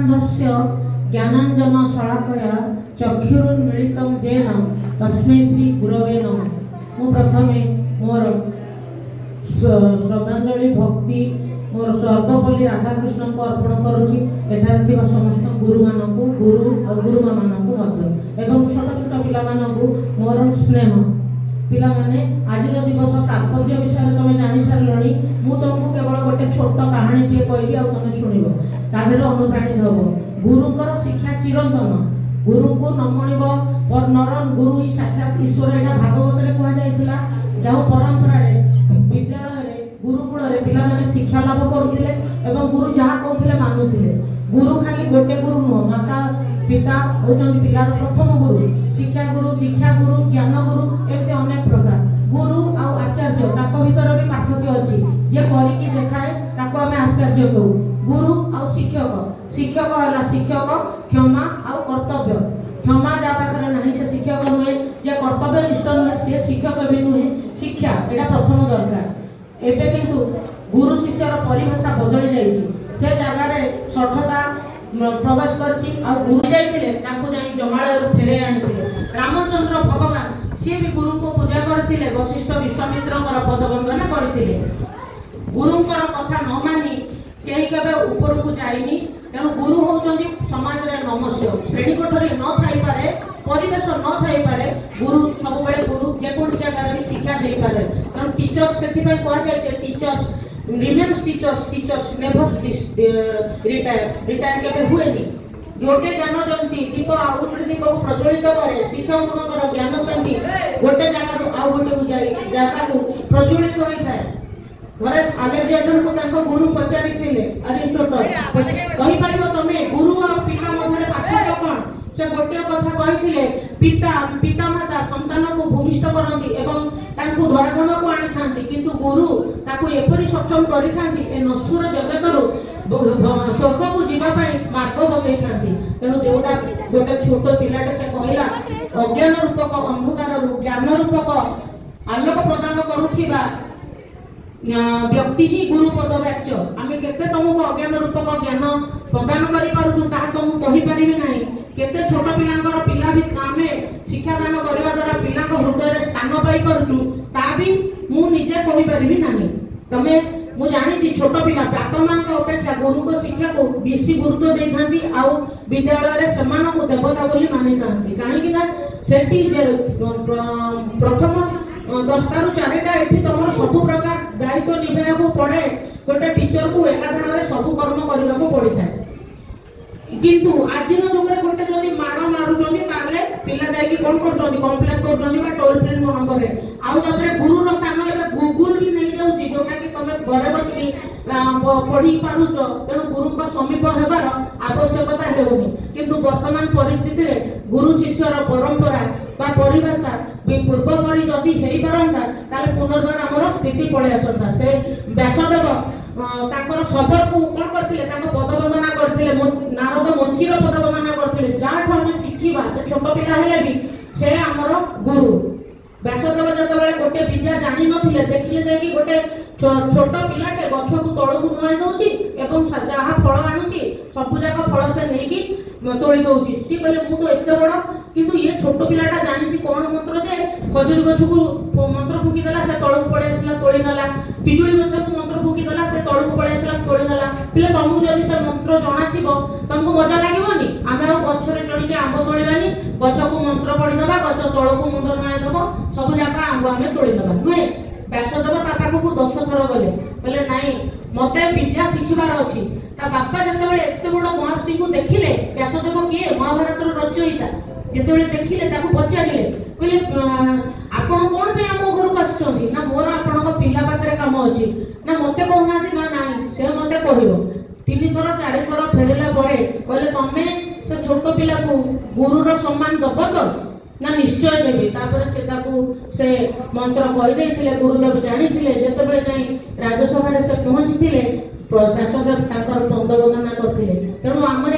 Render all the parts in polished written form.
ତିମିରାନ୍ଧସ୍ୟ ଜ୍ଞାନାଞ୍ଜନ ଶଳାକୟା ଚକ୍ଷୁରୁନ୍ମିଳିତଂ ଯେନ ତସ୍ମୈ ଶ୍ରୀ ଗୁରବେ ନମଃ। ମୁଁ ପ୍ରଥମେ ମୋର ଶ୍ରଦ୍ଧାଞ୍ଜଳି ଭକ୍ତି ମୋର ସର୍ବପଲ୍ଲୀ ରାଧାକୃଷ୍ଣଙ୍କୁ ଅର୍ପଣ କରୁଛି, ଏଠାରେ ଥିବା ସମସ୍ତ ଗୁରୁମାନଙ୍କୁ, ଗୁରୁ ଆଉ ଗୁରୁମାମାନଙ୍କୁ ମଧ୍ୟ, ଏବଂ ଛୋଟ ଛୋଟ ପିଲାମାନଙ୍କୁ ମୋର ସ୍ନେହ। ପିଲାମାନେ, ଆଜିର ଦିବସ ତାତ୍ପର୍ଯ୍ୟ ବିଷୟରେ ତମେ ଜାଣି ସାରିଲଣି। ମୁଁ ତମକୁ କେବଳ ଗୋଟେ ଛୋଟ କାହାଣୀଟିଏ କହିବି ଆଉ ତମେ ଶୁଣିବ, ତା ଦେହରେ ଅନୁପ୍ରାଣିତ ହବ। ଗୁରୁଙ୍କର ଶିକ୍ଷା ଚିରନ୍ତନ। ଗୁରୁଙ୍କୁ ନମଣିବ ନର ଗୁରୁ ହିଁ ସାକ୍ଷାତ ଈଶ୍ୱର, ଏଇଟା ଭାଗବତରେ କୁହାଯାଇଥିଲା। ଯେଉଁ ପରମ୍ପରାରେ ବିଦ୍ୟାଳୟରେ ଗୁରୁକୁଳରେ ପିଲାମାନେ ଶିକ୍ଷା ଲାଭ କରୁଥିଲେ ଏବଂ ଗୁରୁ ଯାହା କହୁଥିଲେ ମାନୁଥିଲେ। ଗୁରୁ ଖାଲି ଗୋଟେ ଗୁରୁ ନୁହଁ, ମାତା ପିତା ହେଉଛନ୍ତି ପିଲାର ପ୍ରଥମ ଗୁରୁ, ଶିକ୍ଷା ଗୁରୁ, ଦୀକ୍ଷା ଗୁରୁ, ଜ୍ଞାନ ଗୁରୁ, ଏମିତି ଅନେକ ପ୍ରକାର ଗୁରୁ। ଆଉ ଆଚାର୍ଯ୍ୟ, ତାଙ୍କ ଭିତରେ ବି ପାର୍ଥକ୍ୟ ଅଛି। ଯିଏ କରିକି ଦେଖାଏ ତାକୁ ଆମେ ଆଚାର୍ଯ୍ୟ କହୁ। ଗୁରୁ ଆଉ ଶିକ୍ଷକ, ଶିକ୍ଷକ ହେଲା ଶିକ୍ଷକ, କ୍ଷମା ଆଉ କର୍ତ୍ତବ୍ୟ। କ୍ଷମା ଯାହା ପାଖରେ ନାହିଁ ସେ ଶିକ୍ଷକ ନୁହେଁ, ଯିଏ କର୍ତ୍ତବ୍ୟ ନିଷ୍ଠ ନୁହେଁ ସିଏ ଶିକ୍ଷକ ବି ନୁହେଁ। ଶିକ୍ଷା ଏଇଟା ପ୍ରଥମ ଦରକାର। ଏବେ କିନ୍ତୁ ଗୁରୁ ଶିଷ୍ୟର ପରିଭାଷା ବଦଳି ଯାଇଛି। ସେ ଜାଗାରେ ଶଠତା ପ୍ରବେଶ କରିଛି। ଆଉ ଗୁରୁ ଯାଇଥିଲେ, ତାଙ୍କୁ ଯାଇ ଜମାଳୟରୁ ଫେରାଇ ଆଣିଥିଲେ। ରାମଚନ୍ଦ୍ର ଭଗବାନ ସିଏ ବି ଗୁରୁଙ୍କୁ ପୂଜା କରିଥିଲେ, ବଶିଷ୍ଠ ବିଶ୍ୱାମିତ୍ରଙ୍କର ପଦବନ୍ଦନା କରିଥିଲେ। ଗୁରୁଙ୍କର କଥା ନ ମାନି କେହି କେବେ ଉପରକୁ ଯାଇନି। ତେଣୁ ଗୁରୁ ହଉଛନ୍ତି ସମାଜରେ ନମସ୍ୟ। ଶ୍ରେଣୀ କୋଠରୀ ନ ଥାଇପାରେ, ପରିବେଶ ନ ଥାଇପାରେ, ଗୁରୁ ସବୁବେଳେ ଗୁରୁ, ଯେକୌଣସି ଜାଗାରେ ବି ଶିକ୍ଷା ଦେଇପାରେ। ତେଣୁ ଟିଚର୍ସ, ସେଥିପାଇଁ କୁହାଯାଏ ଯେ teachers remains teachers, teachers never retire. Retire କେବେ ହୁଏନି। ଗୋଟେ ଜ୍ଞାନ ଯେମିତି ଦୀପ ଆଉ ଗୋଟେ ଦୀପକୁ ପ୍ରଜ୍ୱଳିତ କରେ, ଶିକ୍ଷକଙ୍କର ଜ୍ଞାନ ସେମିତି ଗୋଟେ ଜାଗାରୁ ଆଉ ଗୋଟେ ଯାଇ ଜାଗାକୁ ପ୍ରଜ୍ୱଳିତ ହୋଇଥାଏ। ଘରେ ଆଲେକ୍ଜାଣ୍ଡରକୁ ତାଙ୍କ ଗୁରୁ ପଚାରିଥିଲେ, ଆରିଷ୍ଟୋଟଲ, କହିପାରିବ ତମେ ଗୁରୁ ଆଉ ପିତା ମଧ୍ୟରେ ପାର୍ଥକ୍ୟ କଣ? ସେ ଗୋଟିଏ କଥା କହିଥିଲେ, ପିତା ପିତାମାତା ସନ୍ତାନକୁ ଭୂମିଷ୍ଠ କରନ୍ତି ଏବଂ ତାଙ୍କୁ ଧରାଧାମକୁ ଆଣିଥାନ୍ତି, କିନ୍ତୁ ଗୁରୁ ତାକୁ ଏପରି ସକ୍ଷମ କରିଥାନ୍ତି ଏ ନଶ୍ୱର ଜଗତରୁ ସ୍ୱର୍ଗକୁ ଯିବା ପାଇଁ ମାର୍ଗ ବତେଇଥାନ୍ତି। ତେଣୁ ଯୋଉଟା ଗୋଟେ ଛୋଟ ପିଲାଟେ ସେ କହିଲା, ଅଜ୍ଞାନ ରୂପକ ଅନ୍ଧକାରରୁ ଜ୍ଞାନ ରୂପକ ଆଲୋକ ପ୍ରଦାନ କରୁଥିବା ବ୍ୟକ୍ତି ହିଁ ଗୁରୁ ପଦ ବାଚ୍ୟ। ଆମେ କେତେ ତମକୁ ଅଜ୍ଞାନ ରୂପକ ଜ୍ଞାନ ପ୍ରଦାନ କରିପାରୁଛୁ ତାହା ତ ମୁଁ କହିପାରିବି ନାହିଁ। କେତେ ଛୋଟ ପିଲାଙ୍କର ପିଲା ବି ଆମେ ଶିକ୍ଷାଦାନ କରିବା ଦ୍ୱାରା ପିଲାଙ୍କ ହୃଦୟରେ ସ୍ଥାନ ପାଇପାରୁଛୁ ତା ବି ମୁଁ ନିଜେ କହିପାରିବି ନାହିଁ। ତମେ ମୁଁ ଜାଣିଛି ଛୋଟ ପିଲା ବାପା ମାଙ୍କ ଅପେକ୍ଷା ଗୁରୁଙ୍କ ଶିକ୍ଷାକୁ ବେଶୀ ଗୁରୁତ୍ୱ ଦେଇଥାନ୍ତି ଆଉ ବିଦ୍ୟାଳୟରେ ସେମାନଙ୍କୁ ଦେବତା ବୋଲି ମାନିଥାନ୍ତି। କାହିଁକି ନା ସେଠି ପ୍ରଥମ 10ଟାରୁ 4ଟା ଏଠି ତମର ସବୁ ପ୍ରକାର ଦାୟିତ୍ୱ ନିଭାଇବାକୁ ପଡେ। ଗୋଟେ ଟିଚରକୁ ଏକାଧାରରେ ସବୁ କର୍ମ କରିବାକୁ ପଡିଥାଏ। କିନ୍ତୁ ଆଜିର ଯୁଗରେ ଗୋଟେ ଯଦି ମାଡ଼ ମାରୁଛନ୍ତି ତାହେଲେ ପିଲା ଯାଇକି କଣ କରୁଛନ୍ତି, କମ୍ପ୍ଲେନ କରୁଛନ୍ତି ବା ଟୋଲ ଫ୍ରି ନମ୍ବରରେ। ଆଉ ତାପରେ ଗୁରୁର ସ୍ଥାନ ଏବେ ଗୁଗୁଲ ବି ନେଇଯାଉଛି, ଯୋଉଟା କି ତମେ ଘରେ ବସିକି ପଢି ପାରୁଛ। ତେଣୁ ଗୁରୁଙ୍କ ସମୀପ ହେବାର ଆବଶ୍ୟକତା ହେଉନି। କିନ୍ତୁ ବର୍ତ୍ତମାନ ପରିସ୍ଥିତିରେ ଗୁରୁ ଶିଷ୍ୟର ପରମ୍ପରା ବା ପରିଭାଷା ପୂର୍ବ ପରି ଯଦି ହେଇପାରନ୍ତା ତାହେଲେ ପୁନର୍ବାର ଆମର ସ୍ଥିତି ପଳେଇ ଆସନ୍ତା। ସେ ବ୍ୟାସଦେବ ତାଙ୍କର ଶବରକୁ କଣ କରିଥିଲେ, ତାଙ୍କ ପଦବନ୍ଦନା କରିଥିଲେ, ନାରଦ ମଞ୍ଚିର ପଦବନ୍ଦନା କରିଥିଲେ। ଯାହାଠୁ ଆମେ ଶିଖିବା, ସେ ଛୋଟ ପିଲା ହେଲେ ବି ସେ ଆମର ଗୁରୁ। ବ୍ୟାସଦେବ ଯେତେବେଳେ ଗୋଟେ ବିଦ୍ୟା ଜାଣିନଥିଲେ, ଦେଖିଲେ ଯାଇକି ଗୋଟେ ଛୋଟ ପିଲାଟେ ଗଛକୁ ତଳକୁ ନୁଆଁଇ ଦଉଛି ଏବଂ ଯାହା ଫଳ ଆଣୁଛି ସବୁ ଯାକ ଫଳ ସେ ନେଇକି ତୋଳି ଦଉଛି। ସିଏ କହିଲେ ମୁଁ ତ ଏତେ ବଡ, କିନ୍ତୁ ଇଏ ଛୋଟ ପିଲାଟା ଜାଣିଛି କଣ ମନ୍ତ୍ର ଯେ ଖଜୁରୀ ଗଛକୁ ମନ୍ତ୍ର ଫୁଙ୍କିଦେଲା ସେ ତଳକୁ ପଳେଇ ଆସିଲା ତୋଳି ନେଲା, ପିଜୁଳି ଗଛକୁ ମନ୍ତ୍ର ଫୁଙ୍କିଦେଲା ସେ ତଳକୁ ପଳେଇ ଆସିଲା ତୋଳି ନେଲା। ପିଲା ତମକୁ ଯଦି ସେ ମନ୍ତ୍ର ଜଣାଥିବ ତମକୁ ମଜା ଲାଗିବନି? ଆମେ ଆଉ ଗଛରେ ଚଢିକି ଆମ୍ବ ତୋଳିବାନି, ଗଛକୁ ମନ୍ତ୍ର ପଢିଦବା, ଗଛ ତଳକୁ ମୁଣ୍ଡ ନୁଆଁଇ ଦବ, ସବୁ ଯାକ ଆମ୍ବ ଆମେ ତୋଳି ନେବା, ନୁହେଁ? ବ୍ୟାସଦେବ ତା ପାଖକୁ 10 ଥର ଗଲେ, କହିଲେ ନାଇଁ ମତେ ବିଦ୍ୟା ଶିଖିବାର ଅଛି। ତା ବାପା ଯେତେବେଳେ ଏତେ ବଡ ମହର୍ଷିଙ୍କୁ ଦେଖିଲେ, ବ୍ୟାସଦେବ କିଏ, ମହାଭାରତର ରଚୟିତା, ଯେତେବେଳେ ଦେଖିଲେ ତାକୁ ପଚାରିଲେ, କହିଲେ ଆପଣ କଣ ପାଇଁ ଆମ ଘରକୁ ଆସିଛନ୍ତି? ନା ମୋର ଆପଣଙ୍କ ପିଲା ପାଖରେ କାମ ଅଛି। ନା ମତେ କହୁନାହାନ୍ତି? ନା ନାଇଁ ସେ ମତେ କହିବ। 3 ଥର 4 ଥର ଫେରିଲା ପରେ କହିଲେ ତମେ ସେ ଛୋଟ ପିଲାକୁ ଗୁରୁର ସମ୍ମାନ ଦବ ତ? ନା ନିଶ୍ଚୟ ଦେବି। ତାପରେ ସେ ତାକୁ ସେ ମନ୍ତ୍ର କହିଦେଇଥିଲେ, ଗୁରୁଦେବ ଜାଣିଥିଲେ। ଯେତେବେଳେ ଯାଇ ରାଜସଭାରେ ସେ ପହଞ୍ଚିଥିଲେ, ବ୍ୟାସଦେବ ତାଙ୍କର ପଦବନ୍ଦନା କରିଥିଲେ। ତେଣୁ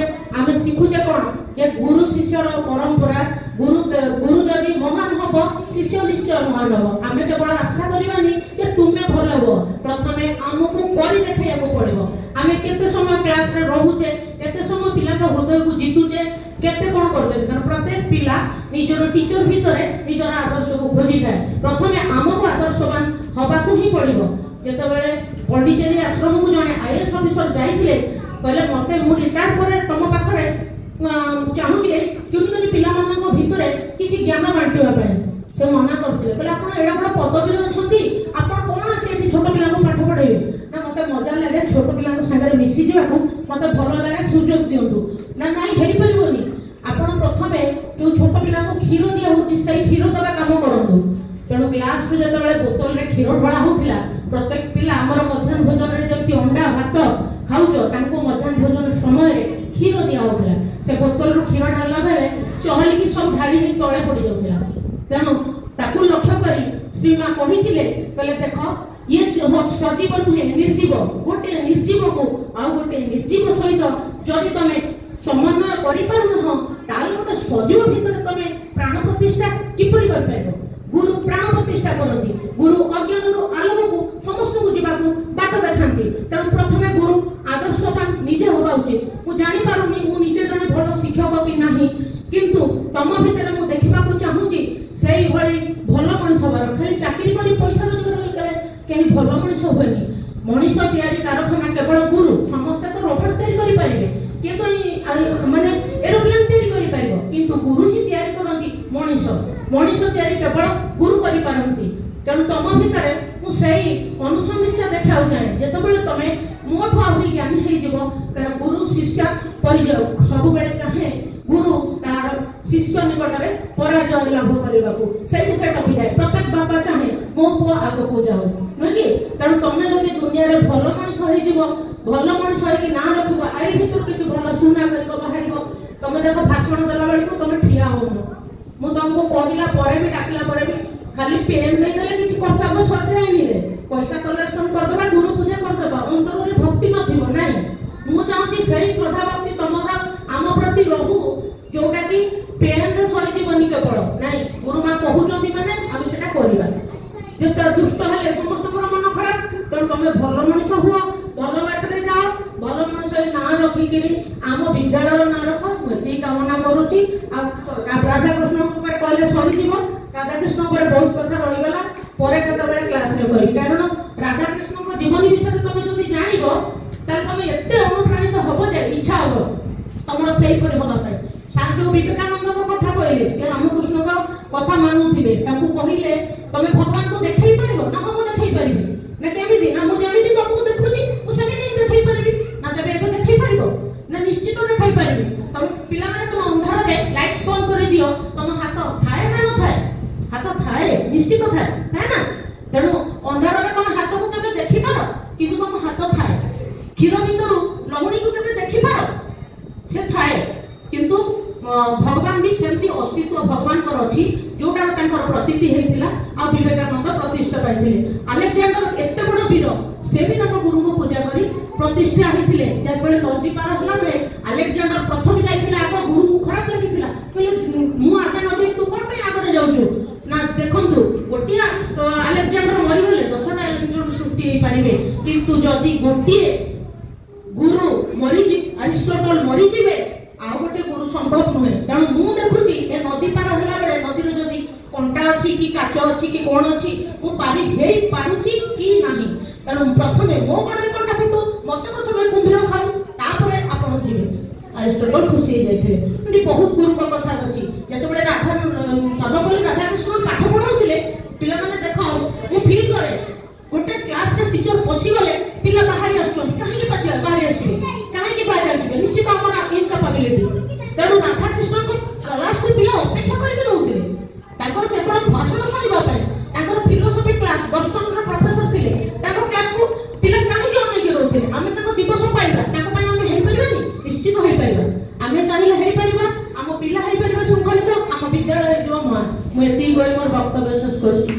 ଆମେ ଶିଖୁଛେ କଣ, ଯେ ଗୁରୁ ଶିଷ୍ୟର ପରମ୍ପରା, ଗୁରୁ ଯଦି ମହାନ ହବ ଶିଷ୍ୟ ନିଶ୍ଚୟ ମହାନ ହବ। ଆମେ କେବଳ ଆଶା କରିବାନି ଯେ ତୁମେ ଭଲ ହବ, ପ୍ରଥମେ ଆମକୁ କରି ଦେଖେଇବାକୁ ପଡିବ। ଆମେ କେତେ ସମୟ କ୍ଲାସରେ ରହୁଛେ, କେତେ ସମୟ ପିଲାଙ୍କ ପିଲାଙ୍କ ହୃଦୟକୁ ଜିତୁଛେ, କେତେ କ'ଣ କରୁଛେ। କାରଣ ପ୍ରତ୍ୟେକ ପିଲା ନିଜର ଟିଚର ଭିତରେ ନିଜର ଆଦର୍ଶକୁ ଖୋଜିଥାଏ। ପ୍ରଥମେ ଆମକୁ ଆଦର୍ଶବାନ ହବାକୁ ହିଁ ପଡ଼ିବ। ଯେତେବେଳେ ପଣ୍ଡିଚେରୀ ଆଶ୍ରମକୁ ଜଣେ ଆଇଏଏସ୍ ଅଫିସର ଯାଇଥିଲେ, କହିଲେ ମତେ ମୁଁ ରିଟାୟାର୍ଡ ପରେ ତମ ପାଖରେ ଚାହୁଁଛି କୁନି କୁନି ପିଲାମାନଙ୍କ ଭିତରେ କିଛି ଜ୍ଞାନ ବାଣ୍ଟିବା ପାଇଁ। ସେ ମନା କରୁଥିଲେ, କହିଲେ ଆପଣ ଏଡେ ବଡ଼ ପଦବୀରେ ଅଛନ୍ତି, ଆପଣ କ'ଣ ଆସି ଏଠି ଛୋଟ ପିଲାଙ୍କୁ ପାଠ ପଢେଇବେ? ନା, ମତେ ମଜା ଲାଗେ ଛୋଟ ପିଲାଙ୍କ ସାଙ୍ଗରେ ମିଶିଯିବାକୁ, ମତେ ଭଲ ଲାଗେ, ସୁଯୋଗ ଦିଅନ୍ତୁ। ନା, ନାଇଁ, ହେଇପାରିବନି, ଆପଣ ପ୍ରଥମେ ଯୋଉ ଛୋଟ ପିଲାଙ୍କୁ କ୍ଷୀର ଦିଆ ହଉଛି ସେଇ କ୍ଷୀର ଦେବା କାମ କରନ୍ତୁ। ତେଣୁ ଗ୍ଲାସରୁ ଯେତେବେଳେ ବୋତଲରେ କ୍ଷୀର ଢଳା ହଉଥିଲା, ପ୍ରତ୍ୟେକ ପିଲା ଆମର ମଧ୍ୟାହ୍ନ ଭୋଜନରେ ଯେମିତି ଅଣ୍ଡା ଭାତ ଖାଉଛ, ତାଙ୍କୁ ମଧ୍ୟାହ୍ନ ଭୋଜନ ସମୟରେ କ୍ଷୀର ଦିଆ ହଉଥିଲା। ସେ ବୋତଲରୁ କ୍ଷୀର ଢାଳିଲା ବେଳେ ଚହଲିକି ସବୁ ଢାଳି ହେଇ ତଳେ ପଡି ଯାଉଥିଲା। ତେଣୁ ତାକୁ ଲକ୍ଷ୍ୟ କରି ଶ୍ରୀମା କହିଥିଲେ, କହିଲେ ଦେଖ, ଇଏ ସଜୀବ ନୁହେଁ, ନିର୍ଜୀବ। ଗୋଟିଏ ନିର୍ଜୀବକୁ ଆଉ ଗୋଟିଏ ନିର୍ଜୀବ ସହିତ ଯଦି ତମେ ସମନ୍ୱୟ କରିପାରୁନାହ, ତାହେଲେ ଗୋଟେ ସଜୀବ ଭିତରେ ତମେ ପ୍ରାଣ ପ୍ରତିଷ୍ଠା କିପରି କରିପାରିବ? ଗୁରୁ ପ୍ରାଣ ପ୍ରତିଷ୍ଠା କରନ୍ତି। ଗୁରୁ ଅଜ୍ଞାନରୁ ଆଲୋକକୁ ସମସ୍ତଙ୍କୁ ଯିବାକୁ ବାଟ ଦେଖାନ୍ତି। ତେଣୁ ପ୍ରଥମେ ଗୁରୁ ଆଦର୍ଶବାନ ନିଜେ ହବା ଉଚିତ। ମୁଁ ଜାଣିପାରୁନି ମୁଁ ନିଜେ ଜଣେ ଭଲ ଶିକ୍ଷକ କି ନାହିଁ, କିନ୍ତୁ ତମ ଭିତରେ ମୁଁ ଦେଖିବାକୁ ଚାହୁଁଛି ସେଇଭଳି ଭଲ ମଣିଷ ହବାର। ଖାଲି ଚାକିରି କରି ପଇସା ରୋଜଗାର କଲେ କେହି ଭଲ ମଣିଷ ହୁଏନି। ମଣିଷ ତିଆରି କାରଖାନା କେବଳ ଗୁରୁ। ସମସ୍ତେ ତ ରୋବଟ ତିଆରି କରିପାରିବେ, କିନ୍ତୁ ମାନେ ଏରୋପ୍ଲେନ ତିଆରି କରିପାରିବ, କିନ୍ତୁ ଗୁରୁ ହିଁ ତିଆରି କରନ୍ତି ମଣିଷ। ମଣିଷ ତିଆରି କେବଳ ଗୁରୁ କରିପାରନ୍ତି। ତେଣୁ ତମ ଭିତରେ ମୁଁ ସେଇ ଅନୁସନ୍ଧିତ୍ସା ଦେଖିବାକୁ ଚାହେଁ, ଯେତେବେଳେ ତମେ ମୋଠୁ ଆହୁରି ଜ୍ଞାନୀ ହେଇଯିବ। କାରଣ ଗୁରୁ ଶିଷ୍ୟ ପରିଚୟ ସବୁବେଳେ ଚାହେଁ ଗୁରୁ ତାର ଶିଷ୍ୟ ନିକଟରେ ପରାଜୟ ଲାଭ କରିବାକୁ, ସେଇଠି ସେ ଟପିଯାଏ। ପ୍ରତ୍ୟେକ ବାପା ଚାହେଁ ମୋ ପୁଅ ଆଗକୁ ଯାଉ, ନୁହେଁ କି? ତେଣୁ ତମେ ଯଦି ଦୁନିଆରେ ଭଲ ମଣିଷ ହେଇଯିବ, ଭଲ ମଣିଷ ହେଇକି ନାଁ ରଖିବ, ଆରି ଭିତରୁ କିଛି ଭଲ ସୁନାଗରିକ ବାହାରିବ। ତମେ ଦେଖ, ଭାଷଣ ଦେଲା ବେଳକୁ ତମେ ଠିଆ ହଉନ। ମୁଁ ତମକୁ କହିଲା ପରେ ବି, ଡାକିଲା ପରେ ବି, ଖାଲି ପେନ୍ ଦେଇଦେଲେ କିଛି କର୍ତ୍ତବ୍ୟ ସରିଯାଏନି ରେ। ପଇସା କଲେକ୍ସନ କରିଦେବା, ଗୁରୁ ପୂଜା କରିଦେବା, ଅନ୍ତରରେ ଭକ୍ତି ନଥିବ, ନାଇଁ। ମୁଁ ଚାହୁଁଛି ସେଇ ଶ୍ରଦ୍ଧା ଭକ୍ତି ତମର ଆମ ପ୍ରତି ରହୁ, ଯୋଉଟା କି ପେନରେ ସରିଯିବନି କେବଳ। ନାଇଁ, ଗୁରୁମା କହୁଛନ୍ତି ମାନେ ଆମେ ସେଟା କରିବା। ଯେତେ ଦୁଷ୍ଟ ହେଲେ ସମସ୍ତଙ୍କର ମନ ଖରାପ। ତେଣୁ ତମେ ଭଲ ମଣିଷ ହୁଅ, ଭଲ ବାଟରେ ଯାଅ, ଭଲ ମଣିଷ ନାଁ ରଖିକିରି ଆମ ବିଦ୍ୟାଳୟର ନାଁ ରଖ, ମୁଁ ଏତିକି କାମନା କରୁଛି। ଆଉ ରାଧାକୃଷ୍ଣଙ୍କ ଉପରେ କହିଲେ ସରିଯିବ। ରାଧାକୃଷ୍ଣ ଉପରେ ବହୁତ କଥା ରହିଗଲା, ପରେ କେତେବେଳେ କ୍ଲାସରେ କହିବି। କାରଣ ରାଧାକୃଷ୍ଣଙ୍କ ଜୀବନୀ ବିଷୟରେ ତମେ ଯଦି ଜାଣିବ, ତାହେଲେ ତମେ ଏତେ ଅନୁପ୍ରାଣିତ ହବ ଯେ ଇଚ୍ଛା ହବ ତମର ସେଇପରି ହବା ପାଇଁ। ସାର୍ ଯୋଉ ବିବେକାନନ୍ଦଙ୍କ କଥା କହିଲେ, ସେ ରାମକୃଷ୍ଣଙ୍କ କଥା ମାନୁଥିଲେ। ତାଙ୍କୁ କହିଲେ, ତମେ ଭଗବାନଙ୍କୁ ଦେଖେଇ ପାରିବ? ନା, ହଁ, ମୁଁ ଦେଖେଇ ପାରିବି। ନା, କେମିତି? ନା, ମୁଁ ଯେମିତି ତମକୁ ଦେଖୁଛି ମୁଁ ସେମିତି ହିଁ ଦେଖେଇ ପାରିବି। ନା, ତେବେ ଏବେ ଦେଖେଇ ପାରିବ? ନା, ନିଶ୍ଚିତ ଦେଖେଇ ପାରିବି। ତମେ ପିଲାମାନେ, ତମ ଅନ୍ଧାରରେ ଲାଇଟ୍ ବନ୍ଦ କରିଦିଅ, ତମ ହାତ ଥାଏ ନା ନଥାଏ? ହାତ ଥାଏ, ନିଶ୍ଚିତ ଥାଏ, ଥାଏ ନା? ତେଣୁ ଅନ୍ଧାରରେ ତମ ହାତକୁ କେବେ ଦେଖିପାର? କିନ୍ତୁ ତମ ହାତ ଥାଏ। କ୍ଷୀର ଭିତରୁ ଲହୁଣୀକୁ କେବେ ଦେଖିପାର? ସେ ଥାଏ। କିନ୍ତୁ ଭଗବାନ ବି ସେମିତି ଅସ୍ତିତ୍ୱ ଭଗବାନଙ୍କର ଅଛି, ଯୋଉଟାର ତାଙ୍କର ପ୍ରତୀତି ହେଇଥିଲା ଆଉ ବିବେକାନନ୍ଦ ପ୍ରତିଷ୍ଠା ପାଇଥିଲେ। ଆଲେକ୍ଜାଣ୍ଡର ଏତେ ବଡ ବୀର, ସେ ବି ତାଙ୍କ ଗୁରୁଙ୍କୁ ପୂଜା କରି ପ୍ରତିଷ୍ଠା ହେଇଥିଲେ। ଯେତେବେଳେ ନଦୀ ପାର ହେଲା ବେଳେ ଆଲେକ୍ଜାଣ୍ଡର ପ୍ରଥମେ ଯାଇଥିଲେ ଆଗ, ଗୁରୁଙ୍କୁ ଖରାପ ଲାଗିଥିଲା। କହିଲେ, ମୁଁ ଆଗେ ନ ଯାଇ ତୁ କଣ ପାଇଁ ଆଗରେ ଯାଉଛୁ? ନା, ଦେଖନ୍ତୁ, ଗୋଟିଏ ଆଲେକ୍ଜାଣ୍ଡର ମରିଗଲେ 10ଟା ଆଲେକ୍ଜାଣ୍ଡର ସୃଷ୍ଟି ହେଇପାରିବେ, କିନ୍ତୁ ଯଦି ଗୋଟିଏ ଗୁରୁ ମରିଯି ଆରିଷ୍ଟଟଲ ମରିଯିବେ, ଆଉ ଗୋଟେ ଗୁରୁ ସମ୍ଭବ ନୁହେଁ। ତେଣୁ ମୁଁ ଦେଖୁଛି ଏ ନଦୀ ପାର ହେଲା ବେଳେ ନଦୀରେ ଯଦି କଣ୍ଟା ଅଛି କି କାଚ ଅଛି କି କଣ ଅଛି, ମୁଁ ପାରି ହେଇ ପାରୁଛି କି ନାହିଁ। ତେଣୁ ପ୍ରଥମେ ମୋ ଗୋଡରେ କଣ୍ଟା ଫୁଟୁ, ମତେ ପ୍ରଥମେ କୁମ୍ଭୀର ଖାଉ, ତାପରେ ଆପଣ ଯିବେ। ଆରିଷ୍ଟଟଲ ଖୁସି ହେଇଯାଇଥିଲେ। ଏମିତି ବହୁତ ଗୁରୁଙ୍କ କଥା ଅଛି। ଯେତେବେଳେ ସର୍ବପଲ୍ଲୀ ରାଧାକୃଷ୍ଣ ପାଠ ପଢାଉଥିଲେ ପିଲାମାନେ, ଦେଖ, ମୁଁ ଫିଲ୍ କରେ ଗୋଟେ କ୍ଲାସରେ ଟିଚର ପଶିଗଲେ ପିଲା ବାହାରି ଆସୁଛନ୍ତି। କାହିଁକି ବାହାରି ଆସିବେ? କାହିଁକି ବାହାରି ଆସିବେ? ନିଶ୍ଚିତ ଆମର ଇନକାପାବିଲିଟି। ତେଣୁ ରାଧାକୃଷ୍ଣଙ୍କ କ୍ଲାସକୁ ପିଲା ଅପେକ୍ଷା କରିକି ରହୁଥିଲେ ତାଙ୍କର କେବଳ ଭାଷଣ ଶୁଣିବା ପାଇଁ। ତାଙ୍କର ଫିଲୋସଫି କ୍ଲାସ, ଦର୍ଶନର ପ୍ରଫେସର ଥିଲେ, ତାଙ୍କ କ୍ଲାସକୁ ପିଲା କାହିଁକି ଅନେଇକି ରହୁଥିଲେ? ଆମେ ତାଙ୍କ ଦିବସ ପାଇବା, ତାଙ୍କ ପାଇଁ ଆମେ ହେଇପାରିବାନି? ନିଶ୍ଚିତ ହେଇପାରିବା। ଆମେ ଚାହିଁଲେ ହେଇପାରିବା, ଆମ ପିଲା ହେଇପାରିବା ଶୃଙ୍ଖଳିତ, ଆମ ବିଦ୍ୟାଳୟ ହେଇଯିବ ମହାନ। ମୁଁ ଏତିକି କହି ମୋର ବକ୍ତବ୍ୟ ଶେଷ କରୁଛି।